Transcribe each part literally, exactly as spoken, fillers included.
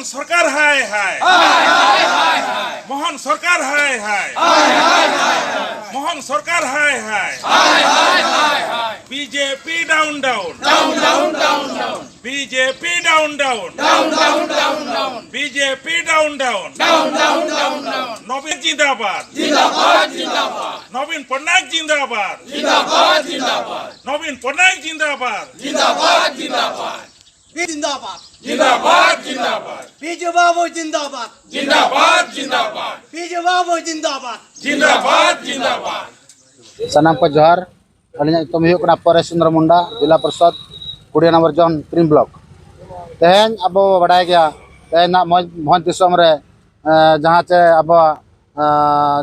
ᱥᱚᱨᱠᱟᱨ ᱦᱟᱭ ᱦᱟᱭ, ᱢᱳᱦᱚᱱ ᱥᱚᱨᱠᱟᱨ ᱦᱟᱭ ᱦᱟᱭ, ᱢᱳᱦᱚᱱ ᱥᱚᱨᱠᱟᱨ ᱦᱟᱭ ᱦᱟᱭ, BJP down down, down down down down, BJP down down, down down down down, BJP down down, down down down down, ᱱᱚᱵᱤᱱ ᱡᱤᱱᱫᱟᱵᱟᱫ, ᱡᱤᱱᱫᱟᱵᱟᱫ ᱡᱤᱱᱫᱟᱵᱟᱫ, ᱱᱚᱵᱤᱱ ᱯᱚᱴᱱᱟᱭᱮᱠ ᱡᱤᱱᱫᱟᱵᱟᱫ, ᱡᱤᱱᱫᱟᱵᱟᱫ ᱡᱤᱱᱫᱟᱵᱟᱫ, ᱱᱚᱵᱤᱱ ᱯᱚᱴᱱᱟᱭᱮᱠ ᱡᱤᱱᱫᱟᱵᱟᱫ, ᱡᱤᱱᱫᱟᱵᱟᱫ ᱡᱤᱱᱫᱟᱵᱟᱫ, ᱡᱤᱱᱫᱟᱵᱟᱫ ᱡᱤᱱᱫᱟᱵᱟᱫ, ᱵᱤᱡᱩ ᱵᱟᱵᱩ ᱡᱤᱱᱫᱟᱵᱟᱫ, ᱡᱤᱱᱫᱟᱵᱟᱫ ᱡᱤᱱᱫᱟᱵᱟᱫ, ᱵᱤᱡᱩ ᱵᱟᱵᱩ ᱡᱤᱱᱫᱟᱵᱟᱫ, ᱡᱤᱱᱫᱟᱵᱟᱫ ᱡᱤᱱᱫᱟᱵᱟᱫ᱾ ᱥᱟᱱᱟᱢ ᱠᱚ ᱡᱚᱦᱟᱨ᱾ ᱟᱹᱞᱤᱧᱟᱜ ᱧᱩᱛᱩᱢ ᱦᱩᱭᱩᱜ ᱠᱟᱱᱟ ᱯᱚᱨᱮᱥ ᱪᱚᱱᱫᱨᱚ ᱢᱩᱱᱰᱟ, ᱡᱮᱞᱟ ᱯᱚᱨᱤᱥᱚᱫ ᱠᱩᱲᱤ ᱱᱚᱢᱵᱚᱨ ᱡᱳᱱ ᱛᱤᱱ ᱵᱞᱚᱠ᱾ ᱛᱮᱦᱮᱧ ᱟᱵᱚ ᱵᱟᱰᱟᱭ ᱜᱮᱭᱟ, ᱛᱮᱦᱮᱧ ᱱᱟᱜ ᱢᱚᱸᱡᱽ, ᱢᱚᱸᱡᱽ ᱫᱤᱥᱚᱢ ᱨᱮ, ᱮ, ᱡᱟᱦᱟᱸ ᱪᱮ ᱟᱵᱚᱣᱟᱜ, ᱮ,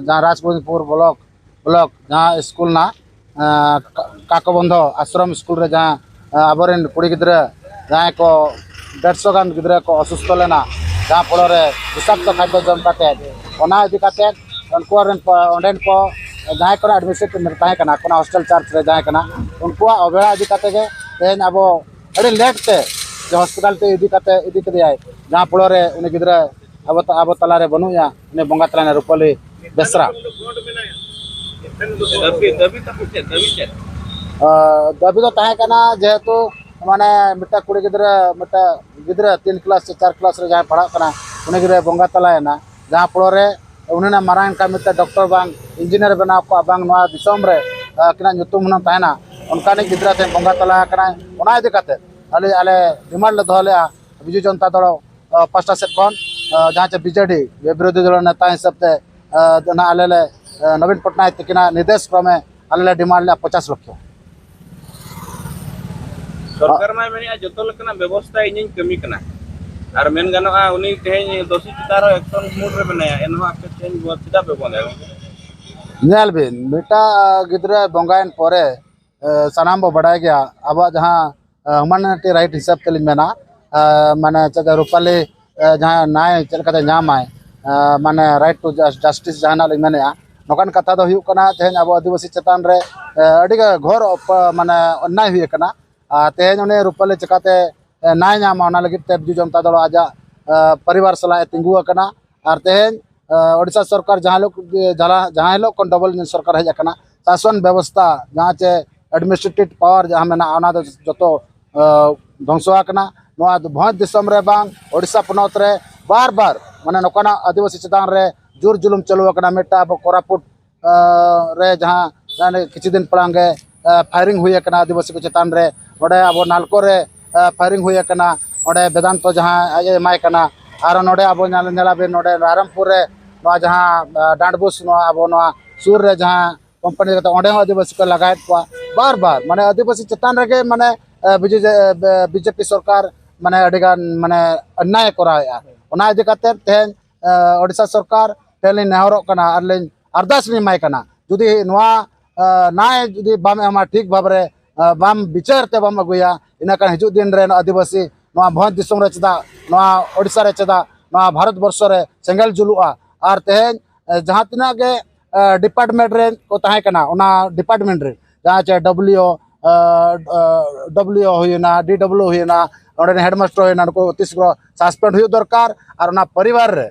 ᱡᱟᱦᱟᱸ ᱨᱟᱡᱽᱢᱚᱦᱤᱯᱩᱨ ᱵᱞᱚᱠ, ᱵᱞᱚᱠ ᱡᱟᱦᱟᱸ ᱥᱠᱩᱞ ᱱᱟᱜ, ᱮ, ᱠᱟ-, ᱠᱟᱠᱚᱵᱚᱱᱫᱷᱚ ᱟᱥᱨᱚᱢ ᱥᱠᱩᱞ ᱨᱮ ᱡᱟᱦᱟᱸ, ᱮ, ᱟᱵᱚᱨᱮᱱ ᱠᱩᱲᱤ ᱜᱤᱫᱽᱨᱟᱹ ᱡᱟᱦᱟᱸᱭ ᱠᱚ ᱰᱮᱲᱥᱚ ᱜᱟᱱ ᱜᱤᱫᱽᱨᱟᱹ ᱠᱚ ᱚᱥᱩᱥᱛᱷᱚ ᱞᱮᱱᱟ, ᱡᱟᱦᱟᱸ ᱯᱚᱲᱚ ᱨᱮ ᱵᱤᱥᱟᱠᱛᱚ ᱠᱷᱟᱫᱽᱫᱚ ᱡᱚᱢ ᱠᱟᱛᱮ, ᱚᱱᱟ ᱤᱫᱤ ᱠᱟᱛᱮ ᱩᱱᱠᱩ ᱨᱮᱱ ᱯᱚ-, ᱚᱸᱰᱮᱱ ᱠᱚ ᱡᱟᱦᱟᱸᱭ ᱠᱚᱨᱮ ᱮᱰᱢᱤᱥᱚᱱ ᱛᱟᱦᱮᱸ ᱠᱟᱱᱟ, ᱚᱱᱟ ᱦᱚᱥᱴᱮᱞ ᱪᱟᱨᱡᱽ ᱨᱮ ᱡᱟᱦᱟᱸᱭ ᱠᱟᱱᱟ, ᱩᱱᱠᱩᱣᱟᱜ ᱚᱵᱮᱲᱟ ᱤᱫᱤ ᱠᱟᱛᱮ ᱜᱮ ᱛᱮᱦᱮᱧ ᱟᱵᱚ ᱟᱹᱰᱤ ᱞᱮᱴ ᱛᱮ ᱡᱮ ᱦᱚᱥᱯᱤᱴᱟᱞ ᱛᱮ ᱤᱫᱤ ᱠᱟᱛᱮ, ᱤᱫᱤ ᱠᱮᱫᱮᱭᱟᱭ, ᱡᱟᱦᱟᱸ ᱯᱚᱲᱚ ᱨᱮ ᱩᱱᱤ ᱜᱤᱫᱽᱨᱟᱹ ᱟᱵᱚ ᱛᱟ-, ᱟᱵᱚ ᱛᱟᱞᱟᱨᱮ ᱵᱟᱹᱱᱩᱜ ᱮᱭᱟ, ᱩᱱᱤ ᱵᱚᱸᱜᱟ ᱛᱟᱞᱟᱭᱮᱱᱟ ᱨᱩᱯᱟᱞᱤ ᱵᱮᱥᱨᱟ᱾ ᱫᱟᱹᱵᱤ, ᱫᱟᱹᱵᱤ ᱛᱟᱠᱚ ᱪᱮᱫ? ᱫᱟᱹᱵᱤ ᱪᱮᱫ? ᱟᱸ, ᱫᱟᱹᱵᱤ ᱫᱚ ᱛᱟᱦᱮᱸ ᱠᱟᱱᱟ, ᱡᱮᱦᱮᱛᱩ ᱢᱟᱱᱮ ᱢᱤᱫᱴᱟᱝ ᱠᱩᱲᱤ ᱜᱤᱫᱽᱨᱟᱹ, ᱢᱤᱫᱴᱟᱝ ᱜᱤᱫᱽᱨᱟᱹ ᱛᱤᱱ ᱠᱞᱟᱥ ᱥᱮ ᱪᱟᱨ ᱠᱞᱟᱥ ᱨᱮ ᱡᱟᱦᱟᱸᱭ ᱯᱟᱲᱦᱟᱜ ᱠᱟᱱᱟ, ᱩᱱᱤ ᱜᱤᱫᱽᱨᱟᱹ ᱵᱚᱸᱜᱟ ᱛᱟᱞᱟᱭᱮᱱᱟ, ᱡᱟᱦᱟᱸ ᱯᱚᱲᱚ ᱨᱮ ᱩᱱᱤ ᱨᱮᱱᱟᱜ ᱢᱟᱨᱟᱝ ᱮᱱᱠᱷᱟᱱ ᱢᱤᱫᱴᱟᱝ ᱰᱚᱠᱴᱚᱨ ᱵᱟᱝ ᱤᱧᱡᱤᱱᱤᱭᱟᱨ ᱵᱮᱱᱟᱣ ᱠᱚᱜᱼᱟ, ᱵᱟᱝ ᱱᱚᱣᱟ ᱫᱤᱥᱚᱢ ᱨᱮ, ᱟᱸ, ᱟᱹᱠᱤᱱᱟᱜ ᱧᱩᱛᱩᱢ ᱦᱩᱱᱟᱹᱝ ᱛᱟᱦᱮᱱᱟ, ᱚᱱᱠᱟᱱᱤᱡ ᱜᱤᱫᱽᱨᱟᱹ ᱛᱮᱦᱮᱧ ᱵᱚᱸᱜᱟ ᱛᱟᱞᱟ ᱟᱠᱟᱱᱟᱭ᱾ ᱚᱱᱟ ᱤᱫᱤ ᱠᱟᱛᱮ ᱟᱞᱮ, ᱟᱞᱮ ᱰᱤᱢᱟᱱᱰ ᱞᱮ ᱫᱚᱦᱚ ᱞᱮᱫᱼᱟ ᱵᱤᱡᱩ ᱡᱚᱱᱛᱟ ᱫᱚᱞ, ᱟᱸ, ᱯᱟᱦᱴᱟ ᱥᱮᱫ ᱠᱷᱚᱱ, ᱟᱸ, ᱡᱟᱦᱟᱸ ᱪᱮ ᱵᱤᱡᱮᱰᱤ ᱵᱤᱨᱳᱫᱷᱤ ᱫᱚᱞ ᱱᱮᱛᱟ ᱦᱤᱥᱟᱹᱵ ᱛᱮ, ᱟᱸ, ᱚᱱᱟ ᱟᱞᱮ ᱞᱮ, ᱟᱸ, ᱱᱚᱵᱤᱱ ᱯᱚᱴᱱᱟᱭᱮᱠ ᱛᱤᱠᱤᱱᱟᱜ ᱱᱤᱨᱫᱮᱥ ᱠᱨᱚᱢᱮ ᱟᱞᱮ ᱞᱮ ᱰᱤᱢᱟᱱᱰ ᱞᱮᱫᱼᱟ ᱯᱚᱪᱟᱥ ᱞᱚᱠᱷᱚ᱾ ᱥᱚᱨᱠᱟᱨ ᱢᱟᱭ ᱢᱮᱱᱮᱫᱼᱟ, ᱡᱚᱛᱚ ᱞᱮᱠᱟᱱᱟᱜ ᱵᱮᱵᱚᱥᱛᱷᱟ ᱤᱧᱤᱧ ᱠᱟᱹᱢᱤ ᱠᱟᱱᱟ᱾ ᱟᱨ ᱢᱮᱱ ᱜᱟᱱᱚᱜᱼᱟ, ᱩᱱᱤ ᱛᱮᱦᱮᱧ ᱫᱚᱥᱤ ᱪᱮᱛᱟᱱ ᱨᱮ ᱮᱠᱥᱚᱱ ᱢᱩᱰ ᱨᱮ ᱢᱮᱱᱟᱭᱟ, ᱮᱱᱦᱚᱸ ᱟᱯᱮ ᱛᱮᱦᱮᱧ ᱪᱮᱫᱟᱜ ᱯᱮ ᱵᱚᱱᱫᱮᱭᱟ ᱜᱚᱢᱠᱮ? ᱧᱮᱞ ᱵᱤᱱ, ᱢᱤᱫᱴᱟᱝ ᱜᱤᱫᱽᱨᱟᱹ ᱵᱚᱸᱜᱟᱭᱮᱱ ᱯᱚᱨᱮ, ᱮ, ᱥᱟᱱᱟᱢ ᱵᱚ ᱵᱟᱰᱟᱭ ᱜᱮᱭᱟ, ᱟᱵᱚᱣᱟᱜ ᱡᱟᱦᱟᱸ, ᱮ, ᱦᱤᱭᱩᱢᱮᱱᱤᱴᱤ ᱨᱟᱭᱤᱴ ᱦᱤᱥᱟᱹᱵ ᱛᱮᱞᱤᱧ ᱢᱮᱱᱟ, ᱮ, ᱢᱟᱱᱮ ᱪᱮᱫ ᱨᱩᱯᱟᱞᱤ, ᱮ, ᱡᱟᱦᱟᱸ ᱱᱟᱭ ᱪᱮᱫ ᱞᱮᱠᱟᱛᱮ ᱧᱟᱢᱟᱭ, ᱮ, ᱢᱟᱱᱮ ᱨᱟᱭᱤᱴ ᱴᱩ ᱡᱟᱥ-, ᱡᱟᱥᱴᱤᱥ ᱡᱟᱦᱟᱱᱟᱜ ᱞᱤᱧ ᱢᱮᱱᱮᱫᱼᱟ, ᱱᱚᱝᱠᱟᱱ ᱠᱟᱛᱷᱟ ᱫᱚ ᱦᱩᱭᱩᱜ ᱠᱟᱱᱟ, ᱛᱮᱦᱮᱧ ᱟᱵᱚ ᱟᱹᱫᱤᱵᱟᱹᱥᱤ ᱪᱮᱛᱟᱱ ᱨᱮ, ᱮ, ᱟᱹᱰᱤ ᱜᱮ ᱜᱷᱳᱨ ᱚᱯ-, ᱢᱟᱱᱮ ᱚᱱᱱᱟᱭ ᱦᱩᱭ ᱟᱠᱟᱱᱟ᱾ ᱟᱨ ᱛᱮᱦᱮᱧ ᱩᱱᱤ ᱨᱩᱯᱟᱞᱤ ᱪᱤᱠᱟᱛᱮ, ᱮ, ᱱᱟᱭ ᱧᱟᱢᱟ, ᱚᱱᱟ ᱞᱟᱹᱜᱤᱫ ᱛᱮ ᱵᱤᱡᱩ ᱡᱚᱱᱛᱟ ᱫᱚᱞ ᱟᱡᱟᱜ, ᱯᱚᱨᱤᱵᱟᱨ ᱥᱟᱞᱟᱜ ᱮ ᱛᱤᱸᱜᱩ ᱟᱠᱟᱱᱟ᱾ ᱟᱨ ᱛᱮᱦᱮᱧ ᱳᱰᱤᱥᱟ ᱥᱚᱨᱠᱟᱨ ᱡᱟᱦᱟᱸ ᱦᱤᱞᱳᱜ ᱡᱟᱦᱟᱸ ᱦᱤᱞᱳᱜ ᱠᱷᱚᱱ ᱰᱚᱵᱚᱞ ᱤᱧᱡᱤᱱ ᱥᱚᱨᱠᱟᱨ ᱦᱮᱡ ᱟᱠᱟᱱᱟ, ᱥᱟᱥᱚᱱ ᱵᱮᱵᱚᱥᱛᱷᱟ ᱡᱟᱦᱟᱸ ᱪᱮ ᱮᱰᱢᱤᱱᱤᱥᱴᱨᱮᱴᱤᱵᱷ ᱯᱟᱣᱟᱨ ᱡᱟᱦᱟᱸ ᱢᱮᱱᱟᱜᱼᱟ, ᱚᱱᱟ ᱫᱚ ᱡᱚᱛᱚ ᱫᱷᱚᱝᱥᱚ ᱟᱠᱟᱱᱟ᱾ ᱱᱚᱣᱟ ᱵᱷᱚᱸᱡᱽ ᱫᱤᱥᱚᱢ ᱨᱮ ᱵᱟᱝ, ᱳᱰᱤᱥᱟ ᱯᱚᱱᱚᱛ ᱨᱮ ᱵᱟᱨ ᱵᱟᱨ ᱢᱟᱱᱮ ᱱᱚᱝᱠᱟᱱᱟᱜ ᱟᱹᱫᱤᱵᱟᱹᱥᱤ ᱪᱮᱛᱟᱱ ᱨᱮ ᱡᱳᱨ ᱡᱩᱞᱩᱢ ᱪᱟᱹᱞᱩ ᱟᱠᱟᱱᱟ᱾ ᱢᱤᱫᱴᱟᱝ ᱟᱵᱚ ᱠᱳᱨᱟᱯᱩᱴ ᱨᱮ ᱡᱟᱦᱟᱸ ᱠᱤᱪᱷᱩ ᱫᱤᱱ ᱯᱟᱲᱟᱝ ᱜᱮ ᱯᱷᱟᱭᱨᱤᱝ ᱦᱩᱭ ᱟᱠᱟᱱᱟ ᱟᱹᱫᱤᱵᱟᱹᱥᱤ ᱠᱚ ᱪᱮᱛᱟᱱ ᱨᱮ, ᱱᱚᱰᱮ ᱟᱵᱚ ᱱᱟᱞᱠᱳ ᱨᱮ ᱯᱷᱟᱭᱨᱤᱝ ᱦᱩᱭ ᱟᱠᱟᱱᱟ᱾ ᱚᱸᱰᱮ ᱵᱮᱫᱟᱱᱛᱚ ᱡᱟᱦᱟᱸ ᱟᱡ ᱮ ᱮᱢᱟᱭ ᱠᱟᱱᱟ, ᱟᱨ ᱱᱚᱰᱮ ᱟᱵᱚ ᱧᱮᱞ ᱧᱮᱞᱟᱵᱤᱱ ᱱᱚᱰᱮ ᱨᱟᱭᱨᱚᱝᱯᱩᱨ ᱨᱮ ᱱᱚᱣᱟ ᱡᱟᱦᱟᱸ ᱰᱟᱸᱰᱵᱩᱥ ᱱᱚᱣᱟ ᱟᱵᱚ ᱱᱚᱣᱟ ᱥᱩᱨ ᱨᱮ ᱡᱟᱦᱟᱸ ᱠᱳᱢᱯᱟᱱᱤ ᱠᱟᱛᱮ ᱚᱸᱰᱮ ᱦᱚᱸ ᱟᱹᱫᱤᱵᱟᱹᱥᱤ ᱠᱚ ᱞᱟᱜᱟᱭᱮᱫ ᱠᱚᱣᱟ ᱵᱟᱨ ᱵᱟᱨ᱾ ᱢᱟᱱᱮ ᱟᱹᱫᱤᱵᱟᱹᱥᱤ ᱪᱮᱛᱟᱱ ᱨᱮᱜᱮ ᱢᱟᱱᱮ ᱵᱤᱡᱮᱯᱤ ᱥᱚᱨᱠᱟᱨ ᱢᱟᱱᱮ ᱟᱹᱰᱤᱜᱟᱱ ᱢᱟᱱᱮ ᱚᱱᱱᱟᱭ ᱮ ᱠᱚᱨᱟᱣᱮᱫᱼᱟ᱾ ᱚᱱᱟ ᱤᱫᱤ ᱠᱟᱛᱮ ᱛᱮᱦᱮᱧ ᱳᱰᱤᱥᱟ ᱥᱚᱨᱠᱟᱨ ᱴᱷᱮᱱ ᱞᱤᱧ ᱱᱮᱦᱚᱨᱚᱜ ᱠᱟᱱᱟ ᱟᱨ ᱞᱤᱧ ᱟᱨᱫᱟᱥ ᱞᱤᱧ ᱮᱢᱟᱭ ᱠᱟᱱᱟ, ᱡᱩᱫᱤ ᱱᱚᱣᱟ ᱱᱟᱭ ᱡᱩᱫᱤ ᱵᱟᱢ ᱮᱢᱟ, ᱴᱷᱤᱠ ᱵᱷᱟᱵᱽ ᱨᱮ ᱵᱟᱢ ᱵᱤᱪᱟᱹᱨ ᱛᱮ ᱵᱟᱢ ᱟᱹᱜᱩᱭᱟ, ᱤᱱᱟᱹ ᱠᱷᱟᱱ ᱦᱤᱡᱩᱜ ᱫᱤᱱ ᱨᱮ ᱱᱚᱣᱟ ᱟᱹᱫᱤᱵᱟᱹᱥᱤ ᱱᱚᱣᱟ ᱵᱷᱚᱸᱡᱽ ᱫᱤᱥᱚᱢ ᱨᱮ ᱪᱮᱫᱟᱜ, ᱱᱚᱣᱟ ᱳᱰᱤᱥᱟ ᱨᱮ ᱪᱮᱫᱟᱜ, ᱱᱚᱣᱟ ᱵᱷᱟᱨᱚᱛ ᱵᱚᱨᱥᱚ ᱨᱮ ᱥᱮᱸᱜᱮᱞ ᱡᱩᱞᱩᱜᱼᱟ? ᱟᱨ ᱛᱮᱦᱮᱧ ᱡᱟᱦᱟᱸ ᱛᱤᱱᱟᱹᱜ ᱜᱮ ᱰᱤᱯᱟᱨᱴᱢᱮᱱᱴ ᱨᱮ ᱠᱚ ᱛᱟᱦᱮᱸ ᱠᱟᱱᱟ, ᱚᱱᱟ ᱰᱤᱯᱟᱨᱴᱢᱮᱱᱴ ᱨᱮ ᱡᱟᱦᱟᱸ ᱪᱮ ᱰᱟᱵᱞᱤᱭᱩ ᱰᱟᱵᱞᱤᱭᱩ ᱦᱩᱭᱮᱱᱟ, ᱰᱤ ᱰᱟᱵᱞᱤᱭᱩ ᱦᱩᱭᱮᱱᱟ, ᱚᱸᱰᱮ ᱨᱮᱱ ᱦᱮᱰᱢᱟᱥᱴᱟᱨ ᱦᱩᱭᱮᱱᱟ, ᱱᱩᱠᱩ ᱛᱤᱥ ᱠᱚ ᱥᱟᱥᱯᱮᱱᱰ ᱦᱩᱭᱩᱜ ᱫᱚᱨᱠᱟᱨ᱾ ᱟᱨ ᱚᱱᱟ ᱯᱚᱨᱤᱵᱟᱨ ᱨᱮ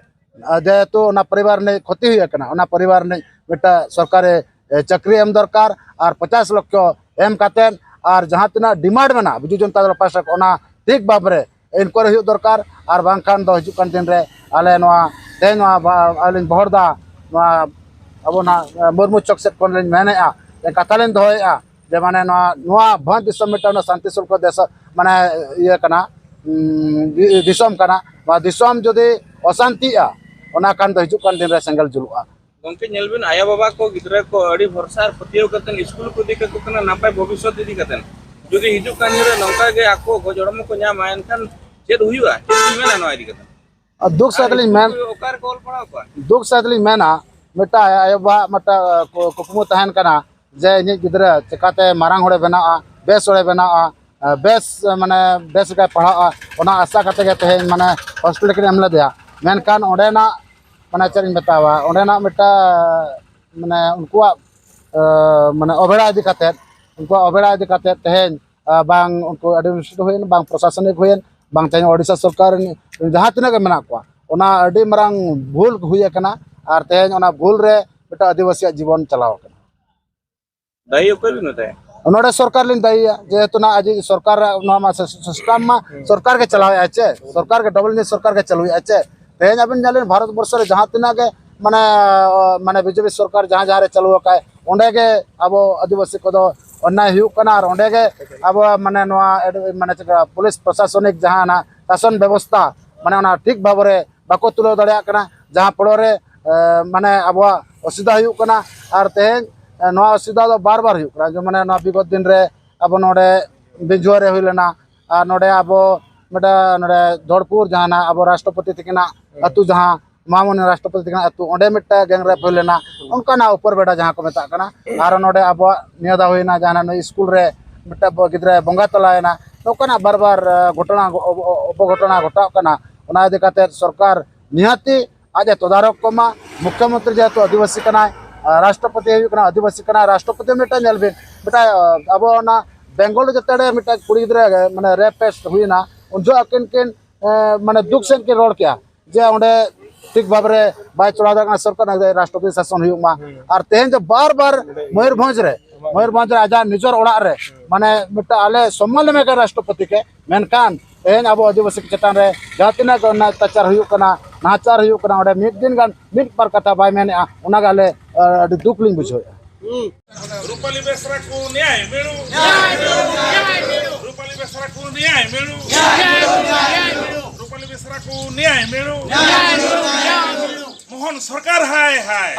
ᱡᱮᱦᱮᱛᱩ ᱚᱱᱟ ᱯᱚᱨᱤᱵᱟᱨ ᱨᱤᱱᱤᱡ ᱠᱷᱚᱛᱤ ᱦᱩᱭ ᱟᱠᱟᱱᱟ, ᱚᱱᱟ ᱯᱚᱨᱤᱵᱟᱨ ᱨᱤᱱᱤᱡ ᱢᱤᱫᱴᱟᱝ ᱥᱚᱨᱠᱟᱨᱤ ᱪᱟᱹᱠᱨᱤ ᱮᱢ ᱫᱚᱨᱠᱟᱨ᱾ ᱟᱨ ᱯᱚᱪᱟᱥ ᱞᱚᱠᱷᱚ ᱮᱢ ᱠᱟᱛᱮᱫ ᱟᱨ ᱡᱟᱦᱟᱸ ᱛᱤᱱᱟᱹᱜ ᱰᱤᱢᱟᱱᱰ ᱢᱮᱱᱟᱜᱼᱟ ᱵᱤᱡᱩ ᱡᱚᱱᱚᱛᱟ ᱫᱚᱞ ᱯᱟᱦᱴᱟ ᱠᱷᱚᱱ, ᱚᱱᱟ ᱴᱷᱤᱠ ᱵᱷᱟᱵᱽ ᱨᱮ ᱤᱱᱠᱣᱟᱨᱤ ᱦᱩᱭᱩᱜ ᱫᱚᱨᱠᱟᱨ᱾ ᱟᱨ ᱵᱟᱝᱠᱷᱟᱱ ᱫᱚ ᱦᱤᱡᱩᱜ ᱠᱟᱱ ᱫᱤᱱ ᱨᱮ ᱟᱞᱮ ᱱᱚᱣᱟ ᱛᱮᱦᱮᱧ ᱱᱚᱣᱟ ᱵᱟ- ᱟᱹᱞᱤᱧ ᱵᱚᱦᱚᱲᱫᱟ ᱱᱚᱣᱟ ᱟᱵᱚ ᱱᱟᱜ ᱢᱩᱨᱢᱩ ᱪᱚᱠ ᱥᱮᱫ ᱠᱷᱚᱱ ᱞᱤᱧ ᱢᱮᱱᱮᱫᱼᱟ, ᱠᱟᱛᱷᱟ ᱞᱤᱧ ᱫᱚᱦᱚᱭᱮᱫᱼᱟ ᱡᱮ ᱢᱟᱱᱮ ᱱᱚᱣᱟ ᱱᱚᱣᱟ ᱵᱷᱚᱸᱡᱽ ᱫᱤᱥᱚᱢ ᱢᱤᱫᱴᱟᱝ ᱚᱱᱟ ᱥᱟᱱᱛᱤ ᱥᱩᱞᱠᱚ ᱫᱮᱥ ᱢᱟᱱᱮ ᱤᱭᱟᱹ ᱠᱟᱱᱟ, ᱩᱸ, ᱫᱤ- ᱫᱤᱥᱚᱢ ᱠᱟᱱᱟ᱾ ᱱᱚᱣᱟ ᱫᱤᱥᱚᱢ ᱡᱩᱫᱤ ᱚᱥᱟᱱᱛᱤᱜᱼᱟ, ᱚᱱᱟ ᱠᱷᱟᱱ ᱫᱚ ᱦᱤᱡᱩᱜ ᱠᱟᱱ ᱫᱤᱱ ᱨᱮ ᱥᱮᱸᱜᱮᱞ ᱡᱩᱞᱩᱜᱼᱟ᱾ ᱜᱚᱢᱠᱮ, ᱧᱮᱞ ᱵᱤᱱ, ᱟᱭᱳ ᱵᱟᱵᱟ ᱠᱚ ᱜᱤᱫᱽᱨᱟᱹ ᱠᱚ ᱟᱹᱰᱤ ᱵᱷᱚᱨᱥᱟ ᱟᱨ ᱯᱟᱹᱛᱭᱟᱹᱣ ᱠᱟᱛᱮ ᱥᱠᱩᱞ ᱠᱚ ᱤᱫᱤ ᱠᱟᱠᱚ ᱠᱟᱱᱟ ᱱᱟᱯᱟᱭ ᱵᱷᱚᱵᱤᱥᱥᱚᱛ ᱤᱫᱤ ᱠᱟᱛᱮ᱾ ᱡᱩᱫᱤ ᱦᱤᱡᱩᱜ ᱠᱟᱱ ᱫᱤᱱ ᱨᱮ ᱱᱚᱝᱠᱟ ᱜᱮ ᱟᱠᱚ ᱜᱚᱡ ᱦᱚᱲᱢᱚ ᱠᱚ ᱧᱟᱢᱟ, ᱮᱱᱠᱷᱟᱱ ᱪᱮᱫ ᱦᱩᱭᱩᱜᱼᱟ? ᱪᱮᱫ ᱵᱤᱱ ᱢᱮᱱᱟ ᱱᱚᱣᱟ ᱤᱫᱤ ᱠᱟᱛᱮ? ᱟᱨ ᱫᱩᱠ ᱥᱟᱛᱮ ᱞᱤᱧ ᱢᱮᱱ ᱚᱠᱟ ᱨᱮᱠᱚ ᱚᱞ ᱯᱟᱲᱦᱟᱣ ᱠᱚᱣᱟ? ᱫᱩᱠ ᱥᱟᱛᱮ ᱞᱤᱧ ᱢᱮᱱᱟ, ᱢᱤᱫᱴᱟᱝ ᱟᱭᱳ ᱵᱟᱵᱟᱣᱟᱜ ᱢᱤᱫᱴᱟᱝ ᱠᱩ- ᱠᱩᱠᱢᱩ ᱛᱟᱦᱮᱱ ᱠᱟᱱᱟ ᱡᱮ ᱤᱧᱤᱡ ᱜᱤᱫᱽᱨᱟᱹ ᱪᱤᱠᱟᱛᱮ ᱢᱟᱨᱟᱝ ᱦᱚᱲᱮ ᱵᱮᱱᱟᱜᱼᱟ, ᱵᱮᱥ ᱦᱚᱲᱮ ᱵᱮᱱᱟᱜᱼᱟ, ᱵᱮᱥ ᱢᱟᱱᱮ ᱵᱮᱥ ᱞᱮᱠᱟᱭ ᱯᱟᱲᱦᱟᱜᱼᱟ, ᱚᱱᱟ ᱟᱥᱟ ᱠᱟᱛᱮ ᱜᱮ ᱛᱮᱦᱮᱧ ᱢᱟᱱᱮ ᱦᱳᱥᱴᱮᱞ ᱨᱮᱠᱤᱱ ᱮᱢ ᱞᱮᱫᱮᱭᱟ᱾ ᱢᱮᱱᱠᱷᱟᱱ ᱚᱸᱰᱮᱱᱟᱜ ᱢᱟᱱᱮ ᱪᱮᱫ ᱤᱧ ᱢᱮᱛᱟᱣᱟ, ᱚᱸᱰᱮᱱᱟᱜ ᱢᱤᱫᱴᱟᱝ ᱢᱟᱱᱮ ᱩᱱᱠᱩᱣᱟᱜ ᱢᱟᱱᱮ ᱚᱵᱮᱲᱟ ᱤᱫᱤ ᱠᱟᱛᱮᱫ, ᱩᱱᱠᱩᱣᱟᱜ ᱚᱵᱮᱲᱟ ᱤᱫᱤ ᱠᱟᱛᱮᱫ ᱛᱮᱦᱮᱧ ᱵᱟᱝ ᱩᱱᱠᱩ ᱮᱰᱢᱤᱱᱤᱥᱴᱨᱮᱴᱤᱵᱷ ᱦᱩᱭᱮᱱ, ᱵᱟᱝ ᱯᱨᱚᱥᱟᱥᱚᱱᱤᱠ ᱦᱩᱭᱮᱱ, ᱵᱟᱝ ᱛᱮᱦᱮᱧ ᱳᱰᱤᱥᱟ ᱥᱚᱨᱠᱟᱨ ᱨᱮᱱ ᱡᱟᱦᱟᱸ ᱛᱤᱱᱟᱹᱜ ᱜᱮ ᱢᱮᱱᱟᱜ ᱠᱚᱣᱟ, ᱚᱱᱟ ᱟᱹᱰᱤ ᱢᱟᱨᱟᱝ ᱵᱷᱩᱞ ᱦᱩᱭ ᱟᱠᱟᱱᱟ᱾ ᱟᱨ ᱛᱮᱦᱮᱧ ᱚᱱᱟ ᱵᱷᱩᱞ ᱨᱮ ᱢᱤᱫᱴᱟᱝ ᱟᱹᱫᱤᱵᱟᱹᱥᱤᱭᱟᱜ ᱡᱤᱵᱚᱱ ᱪᱟᱞᱟᱣ ᱟᱠᱟᱱᱟ᱾ ᱫᱟᱭᱤ ᱚᱠᱚᱭ ᱵᱤᱱ ᱢᱮᱛᱟᱭᱟ? ᱱᱚᱰᱮ ᱥᱚᱨᱠᱟᱨ ᱞᱤᱧ ᱫᱟᱭᱤᱭᱟ, ᱡᱮᱦᱮᱛᱩ ᱱᱟᱜ ᱟᱡ ᱥᱚᱨᱠᱟᱨ ᱱᱚᱣᱟ ᱢᱟ ᱥᱤᱥᱴᱮᱢ ᱢᱟ ᱥᱚᱨᱠᱟᱨ ᱜᱮ ᱪᱟᱞᱟᱣᱮᱫᱼᱟ ᱪᱮ, ᱥᱚᱨᱠᱟᱨ ᱜᱮ ᱰᱚᱵᱚᱞ ᱤᱧᱡᱤᱱ ᱥᱚᱨᱠᱟᱨ ᱜᱮ ᱪᱟᱹᱞᱩᱭᱮᱫᱼᱟ ᱪᱮ᱾ ᱛᱮᱦᱮᱧ ᱟᱵᱤᱱ ᱧᱮᱞ ᱵᱤᱱ ᱵᱷᱟᱨᱚᱛ ᱵᱚᱨᱥᱚ ᱨᱮ ᱡᱟᱦᱟᱸ ᱛᱤᱱᱟᱹᱜ ᱜᱮ ᱢᱟᱱᱮ ᱢᱟᱱᱮ ᱵᱤᱡᱮᱯᱤ ᱥᱚᱨᱠᱟᱨ ᱡᱟᱦᱟᱸ ᱡᱟᱦᱟᱸ ᱨᱮ ᱪᱟᱹᱞᱩ ᱟᱠᱟᱫ, ᱚᱸᱰᱮ ᱜᱮ ᱟᱵᱚ ᱟᱹᱫᱤᱵᱟᱹᱥᱤ ᱠᱚᱫᱚ ᱚᱱᱱᱟᱭ ᱦᱩᱭᱩᱜ ᱠᱟᱱᱟ᱾ ᱟᱨ ᱚᱸᱰᱮ ᱜᱮ ᱟᱵᱚ ᱢᱟᱱᱮ ᱱᱚᱣᱟ ᱮᱰ- ᱢᱟᱱᱮ ᱪᱮᱫ ᱞᱮᱠᱟ ᱯᱩᱞᱤᱥ ᱯᱨᱚᱥᱟᱥᱚᱱᱤᱠ ᱡᱟᱦᱟᱸ ᱱᱟᱜ ᱥᱟᱥᱚᱱ ᱵᱮᱵᱚᱥᱛᱷᱟ ᱢᱟᱱᱮ ᱚᱱᱟ ᱴᱷᱤᱠ ᱵᱷᱟᱵᱽ ᱨᱮ ᱵᱟᱠᱚ ᱛᱩᱞᱟᱹᱣ ᱫᱟᱲᱮᱭᱟᱜ ᱠᱟᱱᱟ, ᱡᱟᱦᱟᱸ ᱯᱚᱲᱚ ᱨᱮ ᱮ, ᱢᱟᱱᱮ ᱟᱵᱚᱣᱟᱜ ᱚᱥᱩᱵᱤᱫᱷᱟ ᱦᱩᱭᱩᱜ ᱠᱟᱱᱟ᱾ ᱟᱨ ᱛᱮᱦᱮᱧ ᱮ, ᱱᱚᱣᱟ ᱚᱥᱩᱵᱤᱫᱷᱟ ᱫᱚ ᱵᱟᱨ ᱵᱟᱨ ᱦᱩᱭᱩᱜ ᱠᱟᱱᱟ᱾ ᱡᱮᱢᱚᱱ ᱱᱚᱣᱟ ᱵᱤᱜᱚᱛ ᱫᱤᱱ ᱨᱮ ᱟᱵᱚ ᱱᱚᱰᱮ ᱵᱤᱡᱩᱣᱟᱹ ᱨᱮ ᱦᱩᱭ ᱞᱮᱱᱟ, ᱟᱨ ᱱᱚᱰᱮ ᱟᱵᱚ ᱢᱤᱫᱴᱟᱝ ᱱᱚᱰᱮ ᱫᱷᱚᱲᱯᱩᱨ ᱡᱟᱦᱟᱸ ᱱᱟᱜ ᱟᱵᱚ ᱨᱟᱥᱴᱨᱚᱯᱚᱛᱤ ᱛᱟᱹᱠᱤᱱᱟᱜ ᱟᱹᱛᱩ, ᱡᱟᱦᱟᱸ ᱢᱟᱢᱚᱱᱤ ᱨᱟᱥᱴᱨᱚᱯᱚᱛᱤ ᱛᱟᱹᱠᱤᱱᱟᱜ ᱟᱹᱛᱩ, ᱚᱸᱰᱮ ᱢᱤᱫᱴᱟᱝ ᱜᱮᱝ ᱨᱮᱯ ᱦᱩᱭ ᱞᱮᱱᱟ᱾ ᱚᱱᱠᱟᱱᱟᱜ ᱩᱯᱚᱨ ᱵᱮᱰᱟ ᱡᱟᱦᱟᱸ ᱠᱚ ᱢᱮᱛᱟᱜ ᱠᱟᱱᱟ, ᱟᱨ ᱱᱚᱰᱮ ᱟᱵᱚᱣᱟᱜ ᱱᱤᱭᱟᱹ ᱫᱷᱟᱣ ᱦᱩᱭᱱᱟ ᱡᱟᱦᱟᱸ ᱱᱟᱜ ᱱᱩᱭ ᱥᱠᱩᱞ ᱨᱮ ᱢᱤᱫᱴᱟᱝ ᱵᱚ- ᱜᱤᱫᱽᱨᱟᱹ ᱵᱚᱸᱜᱟ ᱛᱟᱞᱟᱭᱮᱱᱟ᱾ ᱱᱚᱝᱠᱟᱱᱟᱜ ᱵᱟᱨ ᱵᱟᱨ ᱮ, ᱜᱷᱚᱴᱚᱱᱟ ᱚᱵᱚ- ᱚᱵᱚᱜᱷᱚᱴᱚᱱᱟ ᱜᱷᱚᱴᱟᱜ ᱠᱟᱱᱟ᱾ ᱚᱱᱟ ᱤᱫᱤ ᱠᱟᱛᱮ ᱥᱚᱨᱠᱟᱨ ᱱᱤᱦᱟᱹᱛᱤ ᱟᱡ ᱮ ᱛᱚᱫᱟᱨᱚᱠ ᱠᱚᱢᱟ᱾ ᱢᱩᱠᱷᱭᱚᱢᱚᱱᱛᱨᱤ ᱡᱮᱦᱮᱛᱩ ᱟᱹᱫᱤᱵᱟᱹᱥᱤ ᱠᱟᱱᱟᱭ, ᱟᱨ ᱨᱟᱥᱴᱨᱚᱯᱚᱛᱤ ᱦᱩᱭᱩᱜ ᱠᱟᱱᱟ ᱟᱹᱫᱤᱵᱟᱹᱥᱤ ᱠᱟᱱᱟᱭ, ᱨᱟᱥᱴᱨᱚᱯᱚᱛᱤ ᱢᱤᱫᱴᱟᱝ ᱧᱮᱞ ᱵᱤᱱ, ᱢᱤᱫᱴᱟᱝ ᱟᱵᱚ ᱚᱱᱟ ᱵᱮᱝᱜᱚᱞ ᱨᱮ ᱡᱮᱛᱮ ᱨᱮ ᱢᱤᱫᱴᱟᱝ ᱠᱩᱲᱤ ᱜᱤᱫᱽᱨᱟᱹ ᱢᱟᱱᱮ ᱨᱮᱯ ᱯᱮᱥᱴ ᱦᱩᱭᱱᱟ, ᱩᱱ ᱡᱚᱦᱚᱜ ᱟᱹᱠᱤᱱ ᱠᱤᱱ ᱮ, ᱢᱟᱱᱮ ᱫᱩᱠ ᱥᱮᱫ ᱠᱤᱱ ᱨᱚᱲ ᱠᱮᱜᱼᱟ ᱡᱮ ᱚᱸᱰᱮ ᱴᱷᱤᱠ ᱵᱷᱟᱵᱽ ᱨᱮ ᱵᱟᱭ ᱪᱟᱞᱟᱣ ᱫᱟᱲᱮᱭᱟᱜ ᱠᱟᱱᱟ ᱥᱚᱨᱠᱟᱨ, ᱨᱟᱥᱴᱨᱚᱯᱚᱛᱤ ᱥᱟᱥᱚᱱ ᱦᱩᱭᱩᱜ ᱢᱟ᱾ ᱟᱨ ᱛᱮᱦᱮᱧ ᱫᱚ ᱵᱟᱨ ᱵᱟᱨ ᱢᱚᱭᱩᱨᱵᱷᱚᱸᱡᱽ ᱨᱮ, ᱢᱚᱭᱩᱨᱵᱷᱚᱸᱡᱽ ᱨᱮ ᱟᱡᱟᱜ ᱱᱤᱡᱚᱨ ᱚᱲᱟᱜ ᱨᱮ ᱢᱟᱱᱮ ᱢᱤᱫᱴᱟᱝ ᱟᱞᱮ ᱥᱚᱢᱢᱟᱱ ᱮᱢ ᱠᱟᱱᱟ ᱨᱟᱥᱴᱨᱚᱯᱚᱛᱤ ᱠᱮ, ᱢᱮᱱᱠᱷᱟᱱ ᱛᱮᱦᱮᱧ ᱟᱵᱚ ᱟᱹᱫᱤᱵᱟᱹᱥᱤ ᱠᱚ ᱪᱮᱛᱟᱱ ᱨᱮ ᱡᱟᱦᱟᱸ ᱛᱤᱱᱟᱹᱜ ᱜᱮ ᱚᱱᱱᱟᱭ ᱚᱛᱛᱟᱪᱟᱨ ᱦᱩᱭᱩᱜ ᱠᱟᱱᱟ, ᱱᱟᱦᱟᱪᱟᱨ ᱦᱩᱭᱩᱜ ᱠᱟᱱᱟ, ᱚᱸᱰᱮ ᱢᱤᱫ ᱫᱤᱱ ᱜᱟᱱ ᱢᱤᱫ ᱵᱟᱨ ᱠᱟᱛᱷᱟ ᱵᱟᱭ ᱢᱮᱱᱮᱜᱼᱟ, ᱚᱱᱟᱜᱮ ᱟᱞᱮ ᱟᱹᱰᱤ ᱫᱩᱠ ᱞᱤᱧ ᱵᱩᱡᱷᱟᱹᱣᱮᱫᱼᱟ᱾ ᱨᱩᱯᱟᱞᱤ ᱵᱮᱥᱨᱟ ᱠᱚ ᱱᱮᱭᱟᱭ ᱢᱮᱲᱩ᱾ ᱨᱩᱯᱟᱞᱤ ᱵᱮᱥᱨᱟ ᱠᱚ ᱱᱮᱭᱟᱭ ᱢᱮᱲᱩ᱾ ᱨᱩᱯᱟᱞᱤ ᱵᱮᱥᱨᱟ ᱠᱚ ᱱᱮᱭᱟᱭ ᱢᱮᱲᱩ᱾ ᱢᱳᱦᱚᱱ ᱥᱚᱨᱠᱟᱨ ᱦᱟᱭ ᱦᱟᱭ᱾